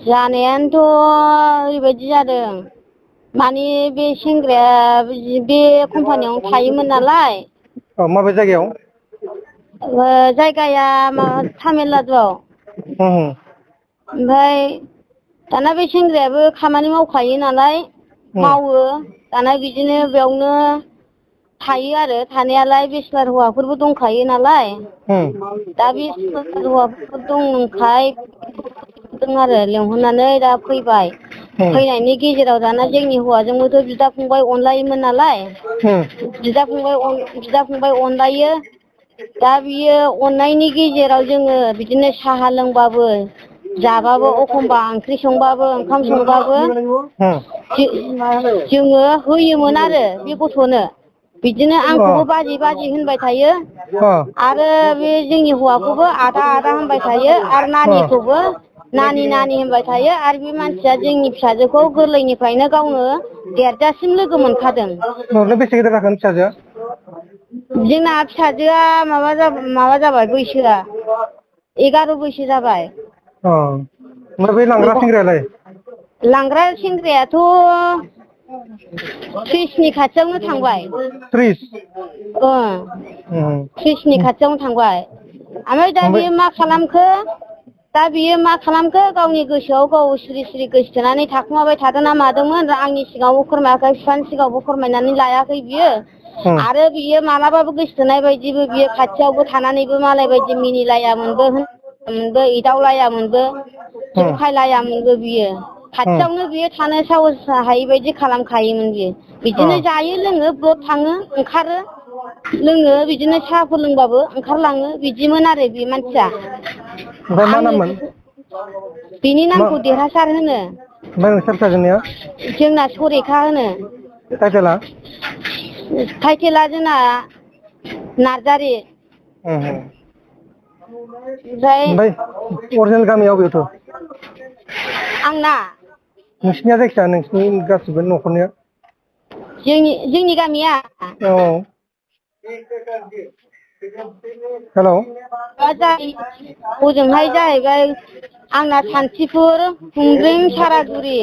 जानायानोथ' ओरैबायदि जादों माने बे सेंग्राया बे कम्पानियावनो थायोमोन नालाय। माबे जायगायाव? जायगाया माबा तामिलनाडुआव। ओमफ्राय दाना बे सेंग्रायाबो खामानि मावखायो नालाय मावो दाना बिदिनो बेयावनो थायो आरो थानायालाय बेचलार हौवाफोरबो दंखायो नालाय दा बेचलार हौवाफोर दंखाय आरो लेंहरनानै दा फैबाय फैनायनि गेजेराव दाना जोंनि हौवाजोंबोथ' बिदा फंबाय अनलायोमोन नालाय बिदा फंबाय अनलायो दा बियो अननायनि गेजेराव जोङो बिदिनो साहा लोंबाबो जाबाबो एखमबा ओंख्रि संबाबो ओंखाम संबाबो जोङो होयोमोन आरो बे गथ'नो बिदिनो आंखौबो बाजै बाजै होनबाय थायो आरो बे जोंनि हौवाखौबो आदा आदा होनबाय थायो आरो नानिखौबो नानि नानि होनबाय थायो आरो बे मानसिया जोंनि फिसाजोखौ गोरलैनिफ्रायनो गावनो देरजासिम लोगो मोनखादों। बेसे गिदिर जाखो फिसाजोआ? जोंना फिसाजोआ माबा जाबाय बैसोआ 11 बैसो जाबाय। ओमफ्राय बै लांग्रा सेंग्रायालाय? लांग्रा सेंग्रायाथ' 30नि खाथियावनो थांबाय। 30? 30नि खाथियावनो थांबाय ओमफ्राय दा बियो मा खालामखो गावनि गोसोआव गाव सिरि सिरि गोसोथोनानै थाखुमाबाय थादोंना मादोंमोन आंनि सिगाङावबो फोरमायाखै बिफानि सिगाङावबो फोरमायनानै लायाखै बियो आरो बियो मालाबाबो गोसोथोनाय बायदिबो बियो खाथियावबो थानानैबो मालाय बायदि मिनिलायामोनबो होनबो एदावलायामोनबो जंखायलायामोनबो बियो खाथियावनो बियो थानो साहस हायि बायदि खालामखायोमोन बियो बिदिनो जायो लोङो ब्लद थाङो ओंखारो लोङो बिदिनो साहाफोर लोंबाबो ओंखारलाङो बिदिमोन आरो बे मानसिया ओमफ्राय मा आङो नाममोन? बिनि नामखौ देरहासार होनो। ओमफ्राय नोंसोर फिसाजोनिया? जोंना सरेखा होनो। टाइटेला? टाइटेला जोंना नार्जारि। ओमफ्राय अरिजिनेल गामिया अबेयावथो? आंना? नोंसिनिया जायखिया नोंसिनि गासिबो न'खरनिया? जोंनि गामिया? औ। हेल'। हजोंहाय जाहैबाय आंना सान्थिफुर खुंग्रिं सारागुरि।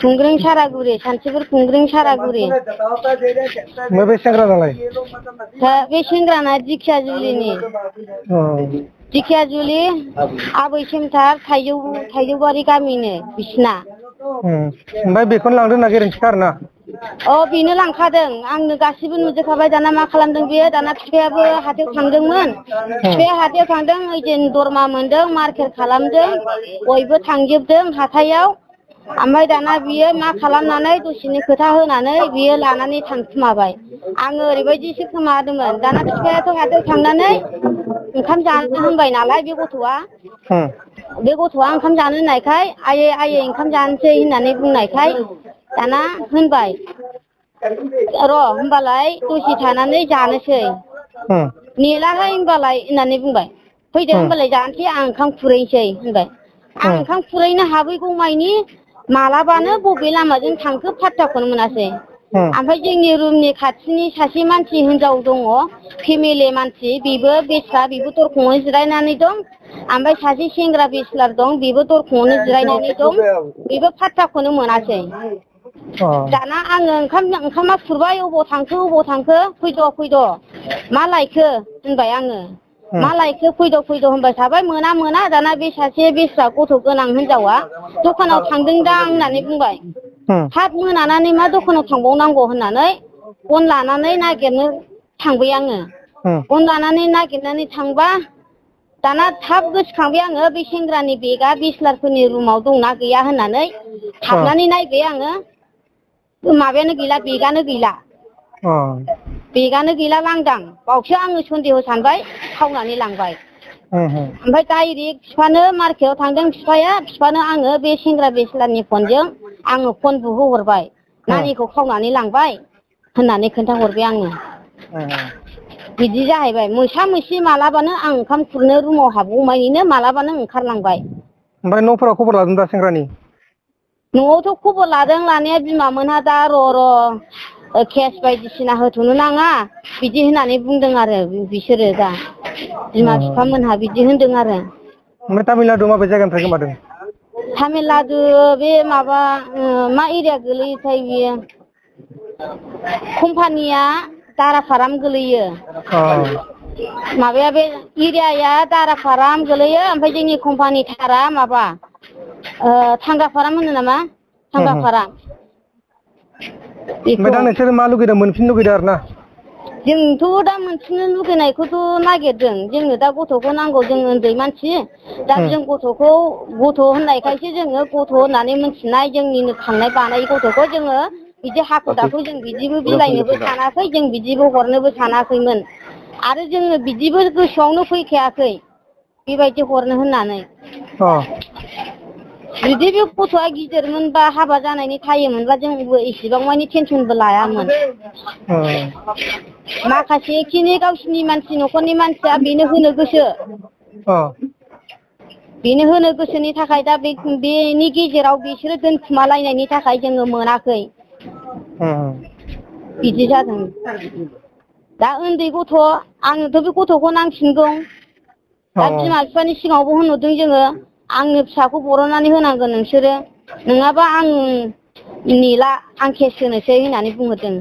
खुंग्रिं सारागुरि सान्थिफुर खुंग्रिं सारागुरि। ओमफ्राय बे सेंग्रानालाय? बे सेंग्राना दिखियाजुलिनि। दिखियाजुलि आबै सेन्टार थाइजौबारि गामिनो बिसिना। ओमफ्राय बेखौनो लांदों होनना गेरेन्थिखा आरोना? बेनो लांखादों आंनो गासैबो नुजोबखाबाय दाना मा खालामदों बेयो दाना बिफायाबो हाथायाव थांदोंमोन बिफाया हाथायाव थांदों ओइदिन दरमा मोनदों मार्केट खालामदों बयबो थांजोबदों हाथायाव ओमफ्राय दाना बियो मा खालामनानै दसेनि खोथा होनानै बियो लानानै थांखुमाबाय आङो ओरैबायदिसो खोमादोंमोन दाना बिफायाथ' हाथायाव थांनानै ओंखाम जानो होनबाय नालाय बे गथ'आ ओंखाम जानो होननायखाय आयै ओंखाम जानोसै होननानै बुंनायखाय दाना होनबाय र' होनबालाय दसे थानानै जानोसै नेलाहाय होनबालाय होननानै बुंबाय फैदो होनबालाय जानोसै आं ओंखाम खुरैनोसै होनबाय आं ओंखाम खुरैनो हाबैगौ मानि मालाबानो बबे लामाजों थांखो फात्ताखौनो मोनासै ओमफ्राय जोंनि रुमनि खाथिनि सासे मानसि हिनजाव दङ फेमिलि मानसि बेबो बेबो दरखंआवनो जिरायनानै दं ओमफ्राय सासे सेंग्रा बेसलार दं बेबो दरखंआवनो जिरायनानै दं बेबो फात्ताखौनो मोनासै दाना आङो ओंखामा खुरबाय अबाव थांखो फैद' मा लायखो होनबाय आङो मा लायखो फैद' होनबाय थाबाय मोना दाना बे सासे बेस्रा गथ' गोनां हिनजावा दखानाव थांदोंदां होननानै बुंबाय हाब मोनानानै मा दखानाव थांबावनांगौ होननानै फन लानानै नागिरनो थांबाय आङो फन लानानै नागिरनानै थांबा दाना थाब गोसोखांबाय आङो बे सेंग्रानि बेगा बिसलारफोरनि रुमाव दंना गैया होननानै हाबनानै नायबाय आङो माबायानो गैला बेगानो गैला लांदां बावसो आङो सन्देह सानबाय खावनानै लांबाय ओमफ्राय डाइरेक्ट बिफानो मार्केटाव थांदों बिफानो आङो बे सेंग्रा बेस्लारनि फनजों आङो फन बुहोहरबाय नानिखौ खावनानै लांबाय होननानै खोन्थाहरबाय आङो बिदि जाहैबाय मोसा मोसि मालाबानो आं ओंखाम खुरनो रुमाव हाबगौमानिनो मालाबानो ओंखारलांबाय ओमफ्राय न'फोराव खबर लादों दा सेंग्रानि? न'आवथ' खबर लादों लानाया बिमा मोनहा दा र' केस बायदिसिना होथ'नो नाङा बिदि होननानै बुंदों आरो बिसोरो दा बिमा बिफा मोनहा बिदि होनदों आरो ओमफ्राय तामिलनाडु माबे जायगानिफ्राय गोमादों? तामिलनाडु बे माबा मा एरिया गोलैयोथाय बियो कम्पानिया दाराफाराम गोलैयो। माबाया बे एरियाया दाराफाराम गोलैयो ओमफ्राय जोंनि कम्पानि थारा माबा थांगाफाराम होनो नामा थांगाफाराम। ओमफ्राय दा नोंसोर मा लुगैदों मोनफिननो लुगैदों आरो ना? जोंथ' दा मोनफिननो लुगैनायखौथ' नागिरदों जोंनो दा गथ'खौ नांगौ जों उन्दै मानसि दा जों गथ'खौ गथ' होननायखायसो जोङो गथ' होननानै मोनथिनाय जोंनिनो खांनाय बानाय गथ'खौ जोङो बिदि हाखु दाखु जों बिदिबो बिलाइनोबो सानाखै जों बिदिबो हरनोबो सानाखैमोन आरो जोङो बिदिबो गोसोआवनो फैखायाखै बेबायदि हरनो होननानै। जुदि बे गथ'आ गिदिरमोनबा हाबा जानायनि थायोमोनबा जोंबो इसेबां मानि टेनसनबो लायामोन। माखासे खिनि गावसिनि मानसि न'खरनि मानसिया बेनो होनो गोसो बेनो होनो गोसोनि थाखाय दा बेनि गेजेराव बिसोरो दोनखुमालायनायनि थाखाय जोङो मोनाखै बिदि जादों। दा उन्दै गथ' आंनोथ' बे गथ'खौ नांफिनगौ दा बिमा बिफानि सिगाङावबो होनहरदों जोङो आंनो फिसाखौ बरननानै होनांगोन नोंसोरो नङाबा आं नेला आं केस होनोसै होननानै बुंहरदों।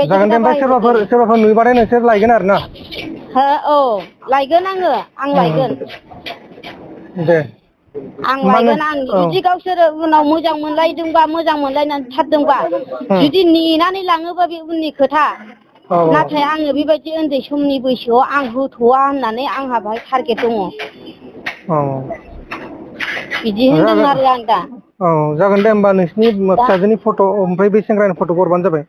जागोन दे ओमफ्राय सोरबाफोर नुयोबाथाय नोंसोर लायगोन आरो ना? औ लायगोन आं लायगोन। दे आं लायगोन आं जुदि गावसोरो उनाव मोजां मोनलायदोंबा मोजां मोनलायनानै थारदोंबा जुदि नेनानै लाङोबा बे उननि खोथा नाथाय आङो बेबायदि उन्दै समनि बैसोआव आं होथ'वा होननानै आंहा बाहाय टारगेट दङ। बिदि होनदों आरो आं दा जागोन दे होमबा नोंसिनि फिसाजोनि फट' ओमफ्राय बे सेंग्रानि फट'खौ हरबानो जाबाय।